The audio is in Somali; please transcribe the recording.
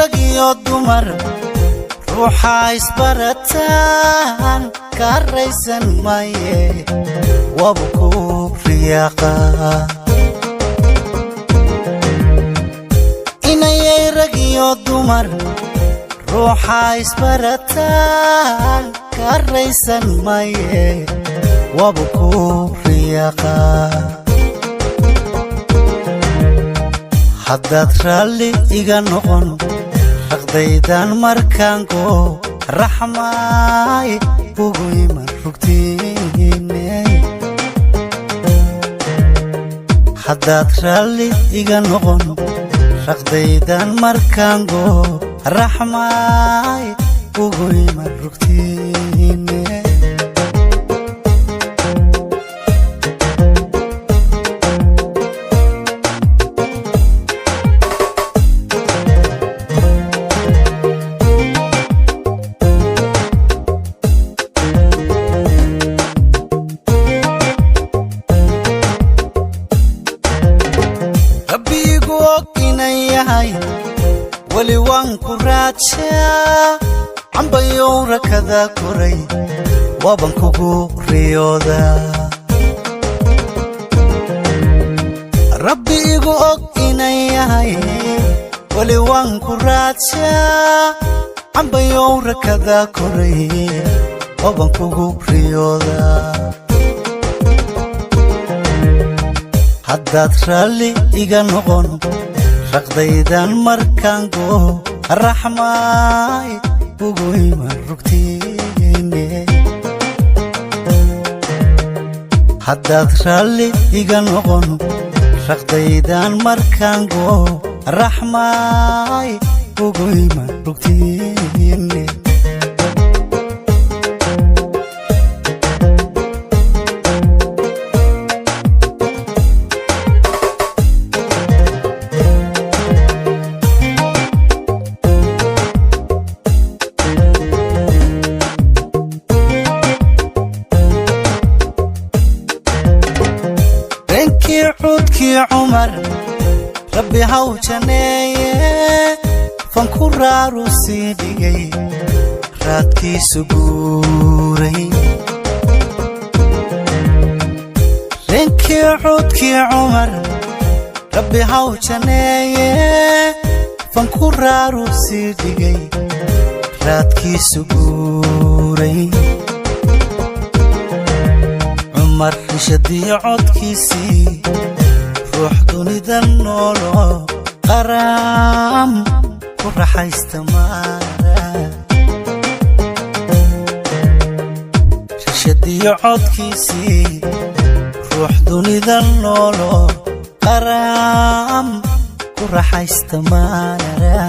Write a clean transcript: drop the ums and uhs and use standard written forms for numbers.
Rag iyo dumar ruuxa isbarataan ka raysan maye, wabu ku riyaaqa. Inayay rag iyo dumar ruuxa isbarataan ka raysan maye, wabu ku riyaaqa. Haddaad raalli iga noqon raqdaydan markaan go, raxmaay ugu iman rugtiine. Haddaad raalli iga noqon raqdaydan markaan go, raxmaay ugu iman rugtiine. Rabbiigu og inan yahay weli waan ku raajaa, cambayow rakada koray waaban kugu riyoodaa. Rabbi igu og inan yahay weli waan ku raajaa, cambayow rakada koray waaban kugu riyoodaa. Haddaad raalli iga noqon raqdaydan markaan go, raxmaay ugu iman rugtiine. Haddaad raalli iga noqon raqdaydan markaan go, raxmaay ugu iman rugtiine. Reenkii cuudkii Cumar, Rabbi haw janeeye, fanku raaru sii dhigay raadkiisu guuray. Reenkii cuudkii Cumar, Rabbi haw janeeye, fanku raaru sii dhigay raadkiisu guuray. Cumar rishadiyo codkiisii, ruux dunida noolo qaraam ku raxaysta maara. Rishadiyo codkiisii, ruux dunida noolo qaraam ku raxaysta maara.